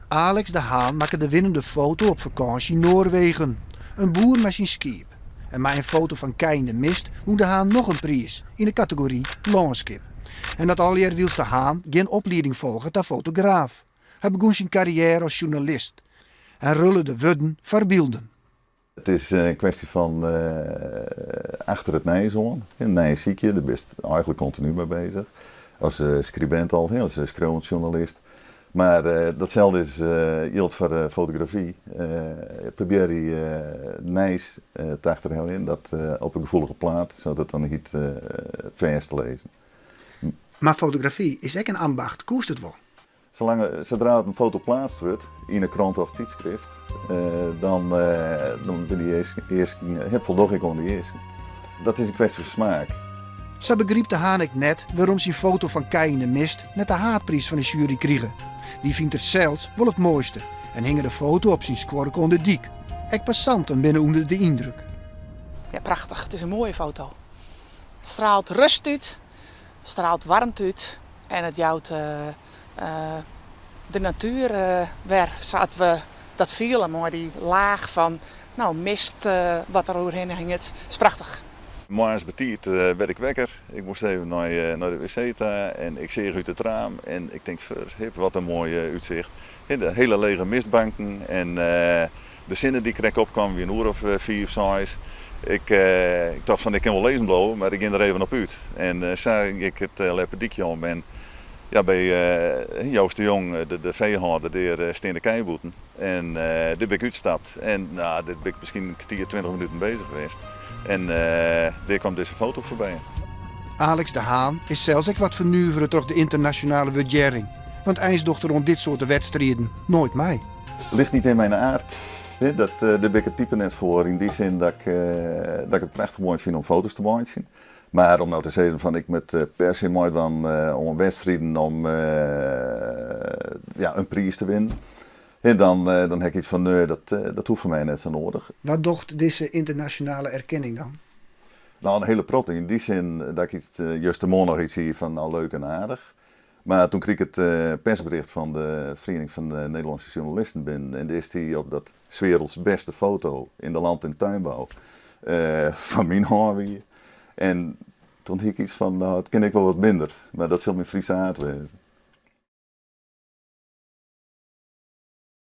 Alex de Haan makke de winnende foto op fakânsje yn Noarwegen. In boer mei syn skiep. En mei in foto fan kij yn de mist wûn De Haan noch in priis yn de kategory lânskip. En dat allegear wylst De Haan gjin oplieding folge ta fotograaf. Hy begûn syn karriêre as sjoernalist en rulle de wurden foar bylden. It is in kwestje fan achter it nijs oan, nijs sykje, dêr bist eigentlik kontinu mei beuzich. As skribint al, as skriuwend sjoernalist. Mar datselde is, jildt foar fotografy. Probearje nijs te achterheljen, dat op in gefoelige plaat, sa't it dan hyt, fêst te lizzen. Mar fotografy is ek in ambacht, koest it wol? Salang, sadra't in foto pleatst wurdt yn 'e krante of tydskrift, dan, dan binne dy easken, foldoch ik oan dy easken. Dat is in kwestje fan smaak. Sa begrypt De Haan ek net wêrom syn foto fan kij yn de mist net de haadpriis fan de sjuery krige. Dy fynt er sels wol it moaiste en hinge de foto op syn skuorke oan de dyk. Ek passanten binne ûnder de yndruk. Ja, prachtich. It is in moaie foto. It straalt rust út, straalt waarmte út en it jout de natuer wer sa't we dat fiele mei dy laach fan no, mist wat der oerhinne hinget. It is prachtich. Moarns betiid werd ik wekker. Ik moast even nei de wc ta en ik seach út it raam en ik tink, ferhip, wat in moai útsicht. De hiele lege mistbanken en de sinne dy't krekt opkwam wie in oer of fiif, seis. Ik tocht fan ik kin wol lizzen bliuwe, mar ik gean der even op út. En sa gie ik it Leppedykje om en ja, by Joost de Jong, de feehâlder, dêr stean de kij bûten. En dêr bin ik útstapt en no, dêr bin ik miskien in kertier, 20 minuten bezich west. En dêr kwam dizze foto foarby. Alex de Haan is sels ek wat fernuvere troch de ynternasjonale wurdearring, want eins docht er oan dit soarte wedstriden noait mei. Ligt niet in mijn aard. Dat, dêr bin ik it type net foar. Yn dy sin dat ik, dat ik it prachtich moai fyn om foto's te meitsjen. Mar om no te sizzen fan ik moat per se meidwaan oan wedstriden om ja, in priis te winnen, dan, dan ha ik iets fan nee, dat, dat hoecht foar my net sa noadich. Wat docht dizze ynternasjonale erkenning dan? No, in hiele protte. Yn dy sin dat ik iets, justermoarn noch iets hie fan no leuk en aardich. Mar toen krige ik it persbericht fan de Feriening fan de Nederlânske Sjoernalisten binnen en dêr stie op dat 's werelds beste foto in de land en tuinbouw fan myn hân wie. En toen hie ik iets fan, no, it kin ek wol wat minder, mar dat sil myn Fryske aard wêze.